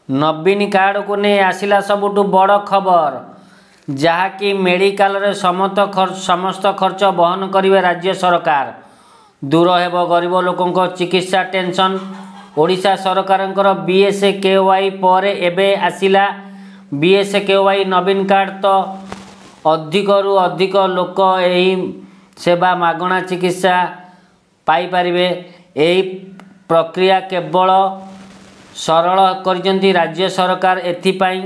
ନବୀନ କାର୍ଡ଼କୁ ନେଇ ଆସିଲା ସବୁଠୁ ବଡ଼ ଖବର, ଯାହାକି ମେଡ଼ିକାଲରେ ସମସ୍ତ ଖର୍ଚ୍ଚ ବହନ କରିବେ ରାଜ୍ୟ ସରକାର। ଦୂର ହେବ ଗରିବ ଲୋକଙ୍କ ଚିକିତ୍ସା ଟେନସନ୍। ଓଡ଼ିଶା ସରକାରଙ୍କର ବିଏସ୍କେୱାଇ ପରେ ଏବେ ଆସିଲା ବିଏସ୍କେୱାଇ ନବୀନ କାର୍ଡ଼। ତ ଅଧିକରୁ ଅଧିକ ଲୋକ ଏହି ସେବା ମାଗଣା ଚିକିତ୍ସା ପାଇପାରିବେ। ଏହି ପ୍ରକ୍ରିୟା କେବଳ ସରଳ କରିଛନ୍ତି ରାଜ୍ୟ ସରକାର। ଏଥିପାଇଁ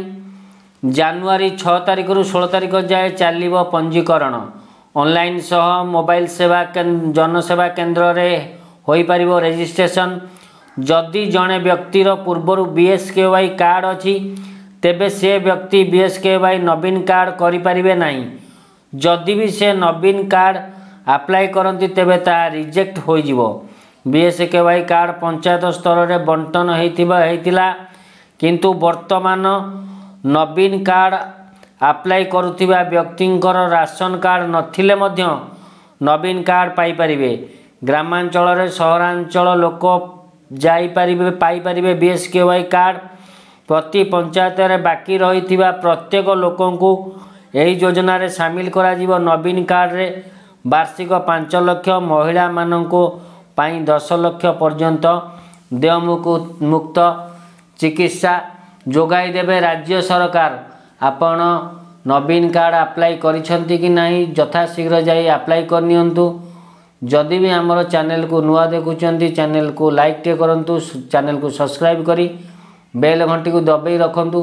ଜାନୁଆରୀ 6 ତାରିଖରୁ 16 ତାରିଖ ଯାଏ ଚାଲିବ ପଞ୍ଜୀକରଣ। ଅନଲାଇନ୍ ସହ ମୋବାଇଲ ସେବା ଜନସେବା କେନ୍ଦ୍ରରେ ହୋଇପାରିବ ରେଜିଷ୍ଟ୍ରେସନ୍। ଯଦି ଜଣେ ବ୍ୟକ୍ତିର ପୂର୍ବରୁ ବିଏସ୍କେୱାଇ କାର୍ଡ଼ ଅଛି, ତେବେ ସେ ବ୍ୟକ୍ତି ବିଏସ୍କେୱାଇ ନବୀନ କାର୍ଡ଼ କରିପାରିବେ ନାହିଁ। ଯଦି ବି ସେ ନବୀନ କାର୍ଡ଼ ଆପ୍ଲାଏ କରନ୍ତି, ତେବେ ତାହା ରିଜେକ୍ଟ ହୋଇଯିବ। ବିଏସ୍କେୱାଇ କାର୍ଡ଼ ପଞ୍ଚାୟତ ସ୍ତରରେ ବଣ୍ଟନ ହେଇଥିଲା, କିନ୍ତୁ ବର୍ତ୍ତମାନ ନବୀନ କାର୍ଡ଼ ଆପ୍ଲାଏ କରୁଥିବା ବ୍ୟକ୍ତିଙ୍କର ରାସନ କାର୍ଡ଼ ନଥିଲେ ମଧ୍ୟ ନବୀନ କାର୍ଡ଼ ପାଇପାରିବେ। ଗ୍ରାମାଞ୍ଚଳରେ ସହରାଞ୍ଚଳ ଲୋକ ଯାଇପାରିବେ, ପାଇପାରିବେ ବିଏସ୍କେୱାଇ କାର୍ଡ଼। ପ୍ରତି ପଞ୍ଚାୟତରେ ବାକି ରହିଥିବା ପ୍ରତ୍ୟେକ ଲୋକଙ୍କୁ ଏହି ଯୋଜନାରେ ସାମିଲ କରାଯିବ। ନବୀନ କାର୍ଡ଼ରେ ବାର୍ଷିକ 5 ଲକ୍ଷ, ମହିଳାମାନଙ୍କୁ ପାଇଁ 10 ଲକ୍ଷ ପର୍ଯ୍ୟନ୍ତ ଦେୟମୁକ୍ତ ଚିକିତ୍ସା ଯୋଗାଇ ଦେବେ ରାଜ୍ୟ ସରକାର। ଆପଣ ନବୀନ କାର୍ଡ଼ ଆପ୍ଲାଏ କରିଛନ୍ତି କି ନାହିଁ, ଯଥାଶୀଘ୍ର ଯାଇ ଆପ୍ଲାଏ କରିନିଅନ୍ତୁ। ଯଦି ବି ଆମର ଚ୍ୟାନେଲକୁ ନୂଆ ଦେଖୁଛନ୍ତି, ଚ୍ୟାନେଲକୁ ଲାଇକ୍ ଟିକେ କରନ୍ତୁ, ଚ୍ୟାନେଲକୁ ସବସ୍କ୍ରାଇବ୍ କରି ବେଲ୍ ଘଣ୍ଟିକୁ ଦବେଇ ରଖନ୍ତୁ।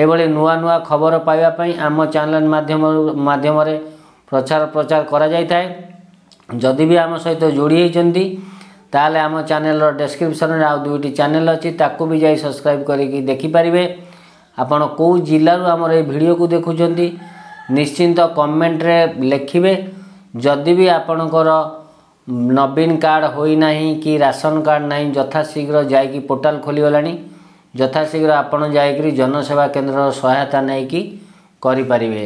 ଏଭଳି ନୂଆ ନୂଆ ଖବର ପାଇବା ପାଇଁ ଆମ ଚ୍ୟାନେଲ ମାଧ୍ୟମରେ ପ୍ରଚାର କରାଯାଇଥାଏ। ଯଦି ବି ଆମ ସହିତ ଯୋଡ଼ି ହେଇଛନ୍ତି, ତାହେଲେ ଆମ ଚ୍ୟାନେଲର ଡେସ୍କ୍ରିପସନରେ ଆଉ 2ଟି ଚ୍ୟାନେଲ ଅଛି, ତାକୁ ବି ଯାଇ ସବସ୍କ୍ରାଇବ୍ କରିକି ଦେଖିପାରିବେ। ଆପଣ କେଉଁ ଜିଲ୍ଲାରୁ ଆମର ଏଇ ଭିଡ଼ିଓକୁ ଦେଖୁଛନ୍ତି, ନିଶ୍ଚିନ୍ତ କମେଣ୍ଟରେ ଲେଖିବେ। ଯଦି ବି ଆପଣଙ୍କର ନବୀନ କାର୍ଡ଼ ହୋଇନାହିଁ କି ରାସନ କାର୍ଡ଼ ନାହିଁ, ଯଥାଶୀଘ୍ର ଯାଇକି ପୋର୍ଟାଲ ଖୋଲିଗଲାଣି, ଯଥାଶୀଘ୍ର ଆପଣ ଯାଇକରି ଜନସେବା କେନ୍ଦ୍ରର ସହାୟତା ନେଇକି କରିପାରିବେ।